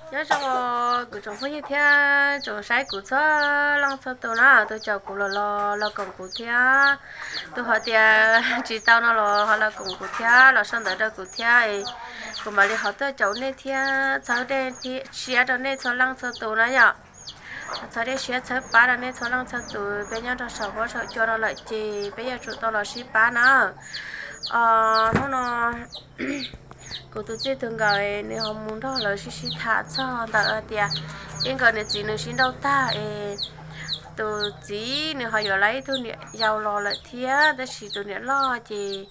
Nyob zoo kuv tsoom phooj ywg thiab tsoom saib kuv txhua leej txhua tus na, tus caum kuv los los los koom kuv thiab, tus hais tias tsis tau no los ho los koom kuv thiab, los sau ntawv rau kuv thiab, kuv mam li ho tuaj caum nej thiab txhawb dej siab rau nej txhua leej txhua tus na yom. Txhawb dej siab txhawb pab rau nej txhua leej txhua tus, peb nyob rau saum huab saum cua no lawm ces peb yuav tsum tau los sib pab na. Hnub no kuv tus txij tus nkawm nws ho mus nrog lawv sib sib tham txog ntawm hais tias ib nkawm niam txiv nws sib nrauj tag es tus txiv nws ho yuav lawv ib tug niam yau los lawm thiab, tab sis tus niam loj ces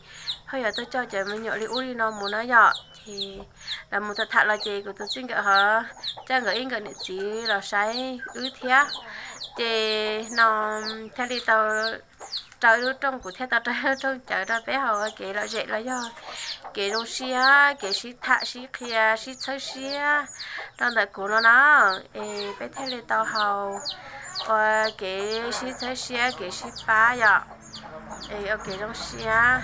ho yuav tuaj coj cov me nyuam li ub li no mus na yom. Ces lawv mus tham tham los ces kuv tus txij nkawm ho coj nkawd ib nkawm niam txiv los saib wb thiab. Ces no thiaj li tau raws ib lub rooj, kuv thiaj tau raws ib lub rooj cawv rau peb haus ua kev lom zem los yog kev zoo siab, kev sib tham sib qhia sib txhawb siab rau ntawm kuv no na. Es peb thiaj li tau haus ua kev sib txhawb siab kev sib pab yom. Es ua kev zoo siab.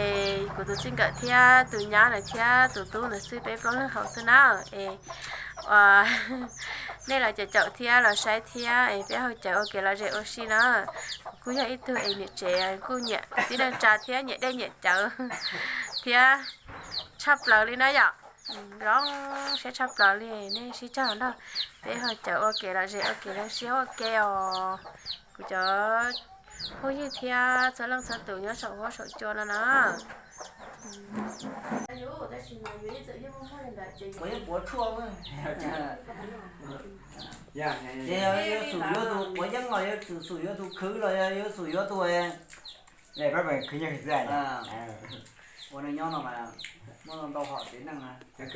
Es kuv tus txij nkawm thiab tus nyab ntawd thiab tus tub ntawd xwb, peb plaub leeg haus xwb na. Es nej los caum caum thiab los saib thiab es peb haus cawv ua kev lom zem ua si na. Kuv kuj yog ib tug es niam tsev kuj nyiam tib neeg tsa thiab nyiam dej nyiam cawv thiab tshaj plaws li na yom. Zoo siab tshaj plaws li, nej sib cog nrog peb haus cawv ua kev lom zem ua kev zoo siab ua ke os. Kuv cov phooj ywg thiab txhua leej txhua tus nyob saum huab saum cua no na. Ces yuav tsum yuav tus quav yeeb los yuav tsum yuav tus khwv los yog yuav tsum yuav tus ua neej nyob no mas muaj ntau hom tsev neeg na. Tej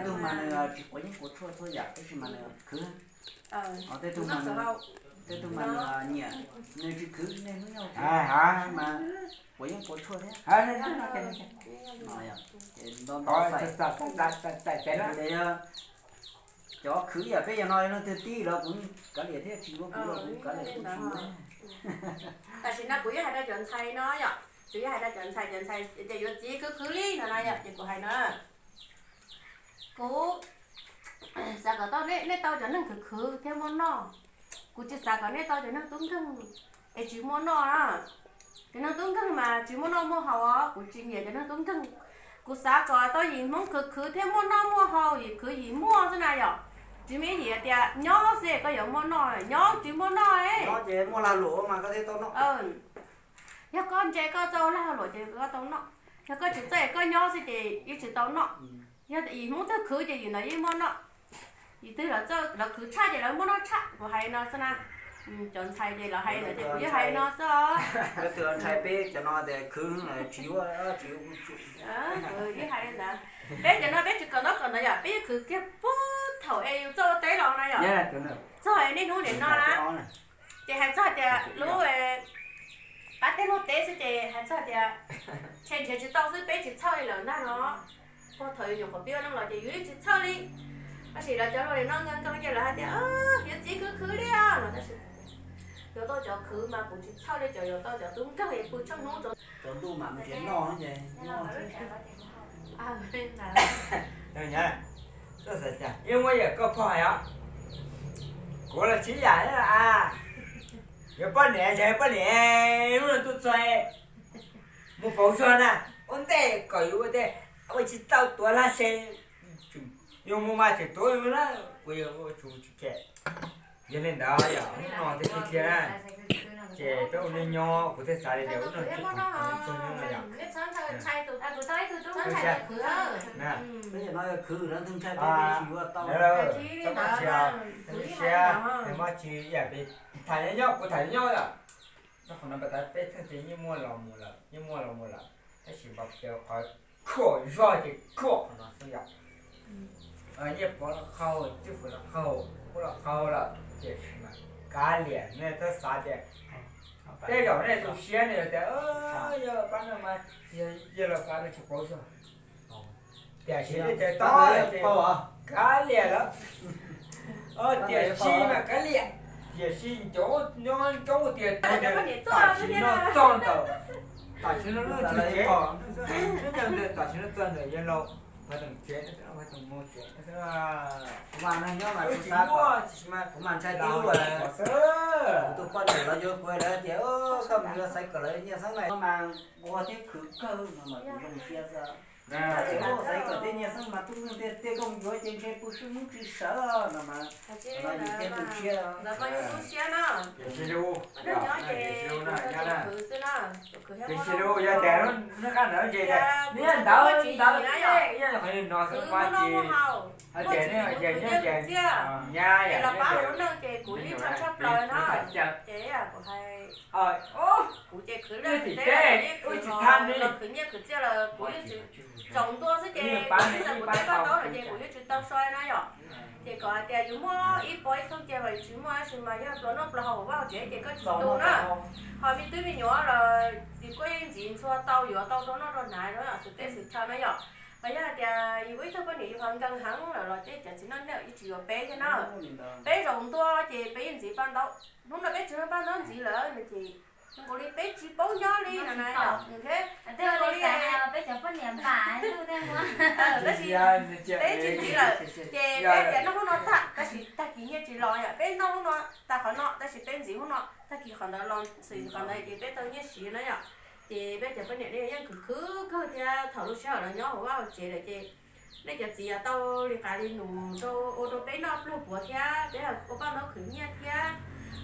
tug mas nws tsis quav yeeb quav tshuaj txhua yam tab sis mas nws khwv. Tej tug mas, tej tug mas nws nyiam, nws tsis khwv niaj hnub nyob mas quav yeeb quav tshuaj thiab. Ces ntau ntau xaim, ces yog cov khwv yam peb yam no leej twg tib los kuv kav liam thiab, tsis muaj kuv los kuv kav liam kuv tsis muaj. Tam sim no kuv yeej hais rau cov ntxhais no yom, kuv yeej hais rau cov ntxhais, cov ntxhais tias yuav txiv khwv khwv li no na yom, ces kuv hais no, kuv xav kom tau nej tau cov neeg khwv khwv thiab muaj noj. Kuv tsis xav kom nej tau cov neeg tub nkeeg es tsis muaj noj na. Cov neeg tub nkeeg mas tsis muaj noj muaj haus os, kuv tsis nyiam cov neeg tub nkeeg. Kuv xav kom tau yim Hmoob khwv khwv thiab muaj noj muaj haus, yim khwv yim muaj xwb na yom. Tsis muaj ib yim tias nyob xwb koj yuav muaj noj, nyob tsis muaj noj. Yog koj ntse koj txawj lag luam ces koj tau noj, yog koj tsis txawj koj nyob xwb ces yeej tsis tau noj. Yog yim Hmoob twg khwv ces yim ntawd yeej muaj noj. Yim twg los khwv tshaj ces lawv muaj noj tshaj, kuv hais no xwb na. Cov ntxhais ces lawv hais ntawd ces kuv yeej hais no xwb os. Ntxhais peb cov no tias khwv tsis yuav, tsis yuav. Yeej hais li ntawd. Peb cov no peb tsis kom ntaub kom ntawv yom, peb yeej khwv kiag puag thaum es yus txawj ua teb los no yom. Txog niaj hnub nim no na, ces hais txog tias lub pab teb luag teb xwb ces hais txog tias ntshe nrhiav tsis tau xwb, peb tsis txhawj li lawm ntag no. Puag thaum yus nyuam qhuav pib ua neej los ces yus yeej tsis txhawj li. Tab sis lawv cov hluas nim no nkees nkees ces lawv hais tias yuav txiv khwv khwv li os no, tab sis yuav tau cov khwv mas kuv tsis txhawj li cov yuav tau cov tub nkeeg es pw tsheej hnub rau ntuj mam nrhiav noj ces noj. Yeej muaj yam koj pog hais os, kuv los tsis yam thiab a, yuav poj niam ces poj niam, hnub no tuaj txog mus pauv zog na, ua ntej kom yus ua tej ua tsis tau tuav laj se, yus mus mas tseem tuav yus na, kuv yuav ua tsis tsis kam. Yog li ntawd yog hnub no thiaj tiag tiag na, ces peb ua neej nyob kuv thiaj xav li tias ua neej txog nyob no yom. Peb yam no yog khwv no ntxhais peb tsis yuav tau. Txhob mob siab, mob tsis yam peb tham nyob nyob, kuv tham nyob nyob yom. Nyob qhov no pas tas peb txheej ces yeej muaj los mus lawm, yeej muaj los mus lawm, tab sis npas tias qhov khuam zog ces khuam qhov no xwb yom. Nyiaj pov los qaug, tswj fwm los qaug, ub los qaug lawm, tiam sis mas kav liam, nej txhob xav tias tej zaum nej tu siab nej yog tias yog pab no mas yog los xav no tsis paub zog. Tiam sis nej cov tau kav liam lawm. Tiam sis mas kav liam, tiam sis nco nco ntsoov tias tam sim no txog ntawm, tam sim no lub tsev, tam sim no txog ntawm yawg laus Phav Teem tsev, Phav Teem mus tsev xwb. Kuv mas nyob mas kuv xav, kuv mas ntshai tib ua, kuv tus poj niam los yuav kuv lawv tias koj mus yuav xaiv kawm lawv nyiaj xeeb na mas ua thiab khwv kawg no mas kuv zoo siab xwb. Xaiv kawm thiab nyiaj xeeb mas tub nkeeg tiag tiag, koj mus yuav ces ntshe pw sib hnub tsis sawv no mas, los yus thiab tu siab. Khwv xwb na, khwv thiab muaj noj muaj haus, muaj tsis muaj tsis na yom. Khwv muaj noj muaj haus, muaj tsis muaj txiaj, es los pab hauv lub neej ces kuv yeej tshaj tshaj plaws no. Ces kuv hais, kuv ces khwv lawm teb los khwv nyiaj khwv txiaj los kuv yeej tsis, tsaus ntuj xwb ces kuv txawm kuv tej paj ntaub no ces kuv yeej tsis tau so na yom. Ces kom hais tias yus muaj ib pob ib thooj cia mas yus tsis muaj, tab sis mas yog pluas noj pluas haus vaj hauv tsev ces koj tsis tu na. Ho me tub me nyuam los yus kuj yeej ntxiv ntxhua tau, yuav tau rau noj rau hnav rau xwm teb xwm chaw na yom. Ho yog hais tias yus ib tug poj niam yus ho nkeeg heev lawm los ces cov txiv noj nyob yeej tsis yuav peb thiab na. Peb zaum ntua ces peb yeej ntxiv paj ntaub. Hnub no peb tsis muaj paj ntaub ntxiv lawm no ces zoo nkaus li peb tsis paub nyob li no na yom. Tab sis peb tsis ntxiv lawm ces peb tias noj hnub no tag, tab sis tag kis nyiaj tsis los yom, peb noj hnub no tag qhov no tab sis peb ntxiv hnub no tag kis qhov ntawd los xwm qhov ntawd ces peb tau nyiaj siv na yom. Ces peb cov poj niam ne yeej khwv khwv kawg thiab thaum lub sij hawm los nyob hauv vaj hauv tsev lawm ces nej cov txiv yuav tau li qav li num rau ua rau peb noj pluag puav thiab peb ho ua paj ntaub khwv nyiaj thiab.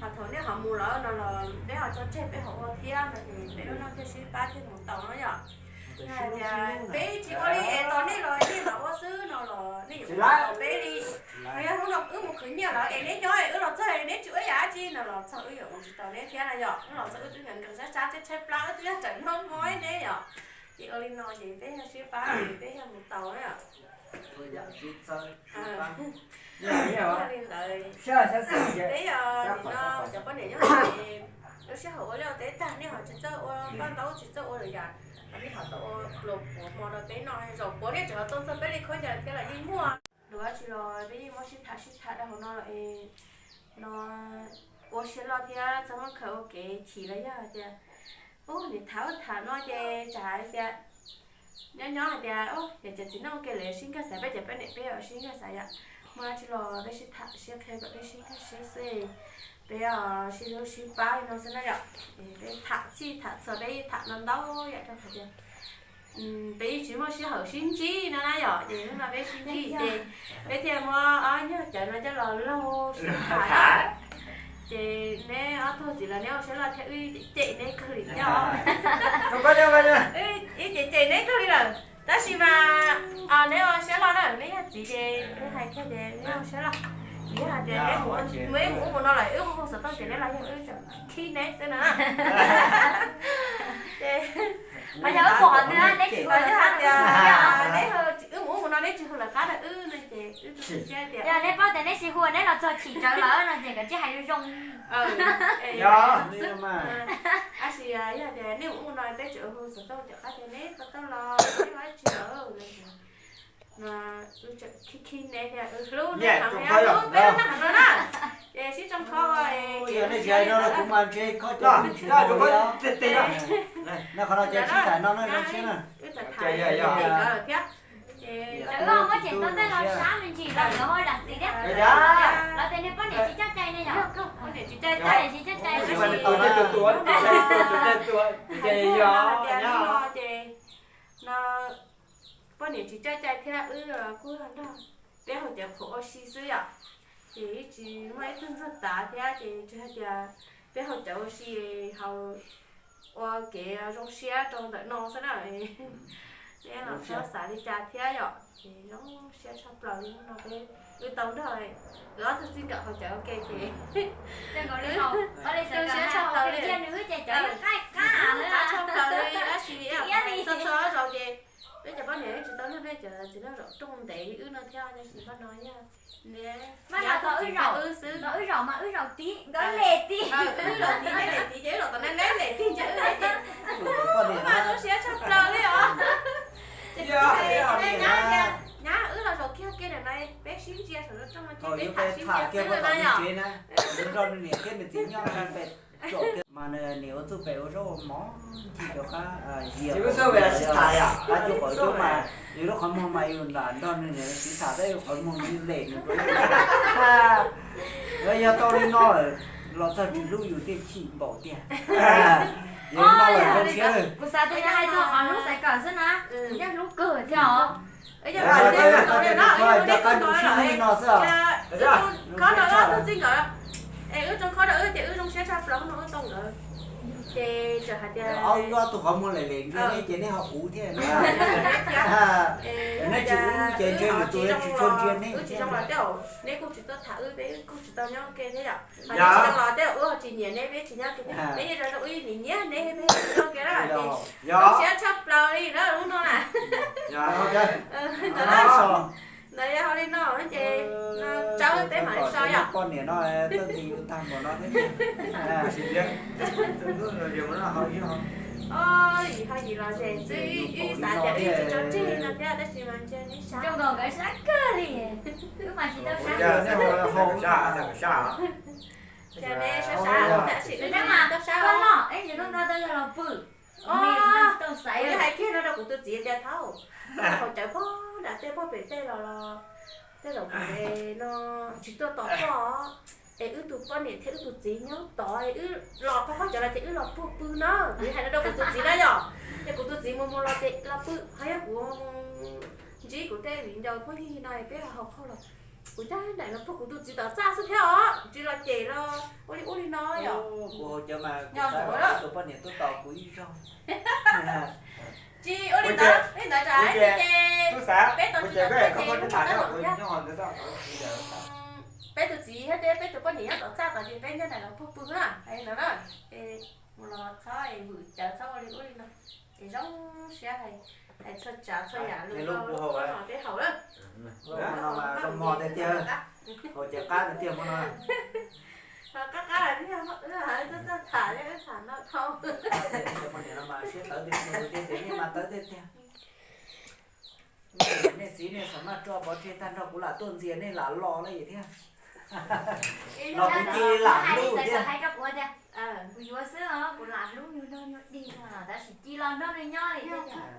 Ho thaum nej ho mus lawm no los peb ho tso tseg peb ho ua thiab no ces peb lub neej thiaj sib pab thiaj mus tau no yom. Yog hais tias peb tsis ua li es tos nej los nej mam ua xwb no los nej yuav ua tsis tau peb li. Ho yog hnub no wb mus khwv nyiaj lawm es neb nyob es wb los txog es neb tsis ua yam dab tsi no los txog wb yuav ua tsis tau neb thiab na yom. Wb los txog wb twb nkees nkees sab sab tshaib tshaib plab wb twb yog tseem noj mob neb yom. Ces ua li no ces peb yog sib pab ces peb yog mus tau na yom. Yog li ntawd, peb yog nim no cov poj niam nyob ces lub sij hawm ua liaj ua teb tag nej ho tsis txawj ua paj ntaub tsis txawj ua lwm yam, nej ho tau ua pluas puav hmo rau peb noj, zaum puav nej tseem ho tuaj txog peb li khaub ncaws thiab los yeej muaj. Luag dab tsi los peb yeej muab sib tham sib tham rau hauv no los es no ua siab loj thiab txhob muab khaws ua kev chim los yog hais tias ub nim tham ub tham no ces tsam hais tias nyob nyob hais tias ub yog cov txiv neej ua ke lawv sib nkag xav, peb cov poj niam peb yuav sib nkag xav yom. Muaj dab tsi los peb sib tham sib qhia kom peb sib nkag siab xwb, peb sib hlub sib pab li no xwb na yom. Peb tham txhij tham txhua peb tham no ntau yam rau hais tias peb yeej tsis muaj sij hawm sib ntsib no na yom, ces hnub no peb sib ntsib ces peb thiaj muab ob nyuag cawv no coj los laug sib tham. Ces neb ob tug txiv los neb ua siab loj thiab wb cem neb kawg li thiab. Wb cem cem neb kawg li lawm, tab sis mas neb ua siab loj na, neb yog txiv ces wb hais kiag tias neb ua siab loj. Yog hais tias neb mus ub mus no lawm wb hu xov tooj ces neb los yog wb tseem khib neb xwb na. Ces ho yog wb mus qhov twg neb tsis hu lawv qab, neb, wb mus ub mus no neb tsis hu lawv qab rau wb no ces wb tu siab tias yog neb paub tias neb tsis hu neb los txog chim tsawv lawm no ces kav tsij hais zoo zoo. Tab sis yog tias nej mus ub mus no peb tseem hu xov tooj cov qab tias neb puas tau los, neb ua dab tsi lawm no, wb tseem khib khib neb thiab wb hlub neb heev thiab hlub peb lub neej heev no na. Ces sib tsoo qhov, yog nej tsis hais no los kuv mas ntshe koj cov tsis hu li os. Qhov no ces sib tham no zoo siab na. Wb tham tham thiab. Cov wb muab cem tau tej los sab me ntsis los nkawd ho zam txim thiab. Lawv tias niag poj niam tsis coj cai ne yom. Poj niam tsis coj cai. Ces no poj niam tsis coj cai thiab wb kuj nrog peb haus cawv qhuav ua si xwb yom. Ces yeej tsis muaj ib tug ntxuag tav thiab ces tsuas hais tias peb haus cawv ua si, haus ua kev zoo siab rau ntawm no xwb na. Nej los txhob xav li cas thiab yom, ces zoo siab tshaj plaws li no peb wb tau nrog wb ob tug txij nkawm haus cawv ua ke ces zoo siab tshaj plaws li. Zoo siab tshaj plaws li, tab sis txhua txhua zaus ces peb cov poj niam tsis tau nrog peb cov txiv neej zaum rooj ntev li wb no thiab, tab sis paj no yog neb, mas neb tau wb zaum, wb zaum mas wb zaum tib nkawd lem tib, wb zaum tib neb lem tib ces wb zaum tom neb, neb lem tib ces wb lem tib. Wb mas zoo siab tshaj plaws li os. Ces kuv hais rau nyab tias nyab, wb los zaum kiag kiag ntawm no peb sib ntsia saum lub rooj no ces peb tham sib ntsia xwb no yom. Mas nws niam ua txuj pem ua zaub ua mov, ntshe rov qab, yog qab cuj qhov cub mas, yus lub qhov muag mas yus nram nrog nws niam siv tham, tab yus qhov muag nws lem nws rau yus. Yog tau li no lawm, los txog tsis hlub yus thiaj chim npaum tiag. Yog li no lawm zoo siab. Kuv xav tias yog hais txog qhov hlub xaiv kawm xwb na, kuv yeej hlub kawg thiab os. Cov qab ntsuj sib hlub li no xwb. Khob no tub txij nkawm, es wb tso khob rau wb tias wb zoo siab tshaj plaws no wb tau nkawd. Ces txawm hais tias ob wb ob tug qhov muag lem lem ntsia neb ces neb ho uv thiab. Neb tsis uv ces ntshe yus tus tsis tshua ntsia neb. Wb tsis zoo los tej zaum neb kuj tsis tuaj tham wb, peb kuj tsis tau nyob ua ke thiab yom. Ho neb tsis zoo los tej zaum wb ho tsis nyiam neb, peb tsis nyob ua ke thiab. Peb yeej zoo zoo wb nyiam nyiam neb, peb tsis nyob ua ke na. Zoo siab tshaj plaws li na lub no na. Ntawd yog hauv li no ces tsawb peb mam li so yom. Poj niam no txawj ntxim yus tag npaum no thiab. Yim ho yim los zem xwb, wb xav tias wb tsis tso tseg no thiab tab sis mas ntshe neb sab. Zoo nkauj nkawd sab kawg li, wb mas tsis tau sab. Ntshe neb sab sab, tab sis wb mas tau sab os. Koj noj ib ntsis koj nqa tau yog los pw. Kuv hais kiag no rau kuv tus txiv tias thaum, thaum cawv pog nram tej pog pem tej los los tej zaum kuv no tsis tuaj tos koj, es wb tus poj niam thiab wb tus txiv nyob tod, wb los qhov qhov cawv los ces wb los puag pw no. Kuv hais no rau kuv tus txiv na yom, ces kuv tus txiv mus mus los ces los pw, ho yog kuv ntsib kuv tej viv ncaus phooj ywg no peb los haus qhauj los kuv coj daim los puag kuv tus txiv tom txaj xwb thiab os, tsis los cem los ua li ub li no yom. Kuv haus cawv mas kuv xav kom tus poj niam tuaj tos kuv ib zaug. Tsis ua li ntawd, li ntawd ces peb tau tsis tau ces peb tus txiv thiab peb tus poj niam nyob tom txaj tod ces peb nyob daim los puag pw na, hais li ntawd na. Ces mus los txhob vwm cawv txhob ua li ub li no, es zoo siab hais txhua tsav txhua yam lus rau peb haus na. Zoo mog tiag tiag, haus cawv qab tiag tiag mog no. Qab qab los twb yog muaj wb txawj txawj tham thiab wb tham no dhau. Cov poj niam no mas siab tawv tiag tiag, mas tawv tiag tiag. Nej txiv nej xam maj tso pov tseg tag nrho kuv lam tuaj ntxias nej lam los li thiab. Los kuv cia li lam hlub thiab. Kuv yuav xwb os, kuv lam hlub nyuag nrog nyuag dig no tab sis cia los nrog nws nyob li thiab.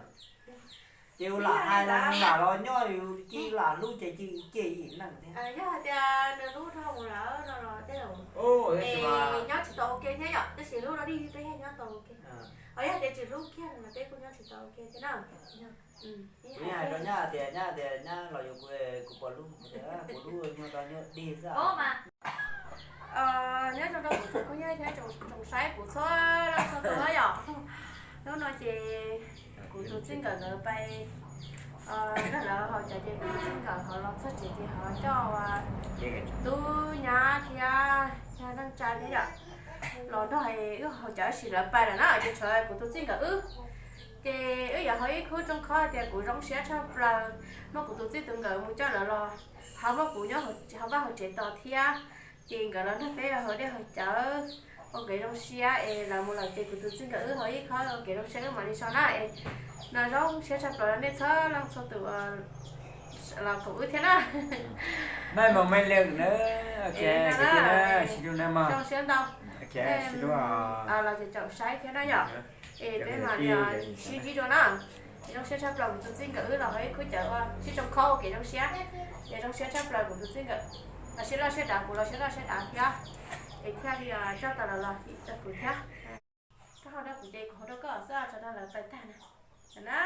Ces kuv lam hais los nram los nyob, yus cia li lam hlub ces cia li cem yim neeg thiab. Yog hais tias nws hlub dhau mus lawm no los tej zaum nyob tsis tau ua ke thiab yom, tab sis hlub rau dig peb yeej nyob tau ua ke. Ho yog hais tias tsis hlub kiag no peb kuj nyob tsis tau ua ke thiab na. Kuv yeej hais rau nyab tias, nyab tias nyab los yuav kuv, kuv puas hlub, kuv hlub nyuag rau nyuag dig xwb. Nyob zoo rau kuv tus koob yawg thiab tsoom saib kuv txhua leej txhua tus yom. Hnub no ces kuv tus txij nkawm nkawd pais nrog lawv haus cawv ces kuv tus txij nkawm ho los txog tsev ces ho coj tub nyab thiab nyab neej tsa thiab yom los nrog wb haus cawv, tab sis lawv pais lawm na ces tshuav kuv tus txij nkawm wb. Ces wb yuav haus ib khub tsoo khob tias kuv zoo siab tshaj plaws muab kuv tus txij tus nkawm mus coj lawv los, ho muab kuv nyob hauv vaj hauv tsev tos thiab. Ces nkawd los nrog peb haus dej haus cawv, ua kev zoo siab es lawv mus lawm ces kuv tus txij nkawm wb haus ib khob ua kev zoo siab wb mam li so na es. No zoo siab tshaj plaws rau nej txhua leej txhua tus los koom wb thiab na. Zoo siab ntau. Los ces tsoom saib thiab na yom. Es peb mam li sib ntsib dua na. Zoo siab tshaj plaws kuv tus txij nkawm wb los haus ib khub cawv ua sib tsoo khob ua kev zoo siab. Es zoo siab tshaj plaws kuv tus txij nkawm los siab loj siab dav, kuv los siab loj siab dav thiab. Es thiaj li coj tau lawv los rau kuv thiab. Koj haus rau kuv ces kuv haus rau koj xwb, tso rau lawv pais tag na.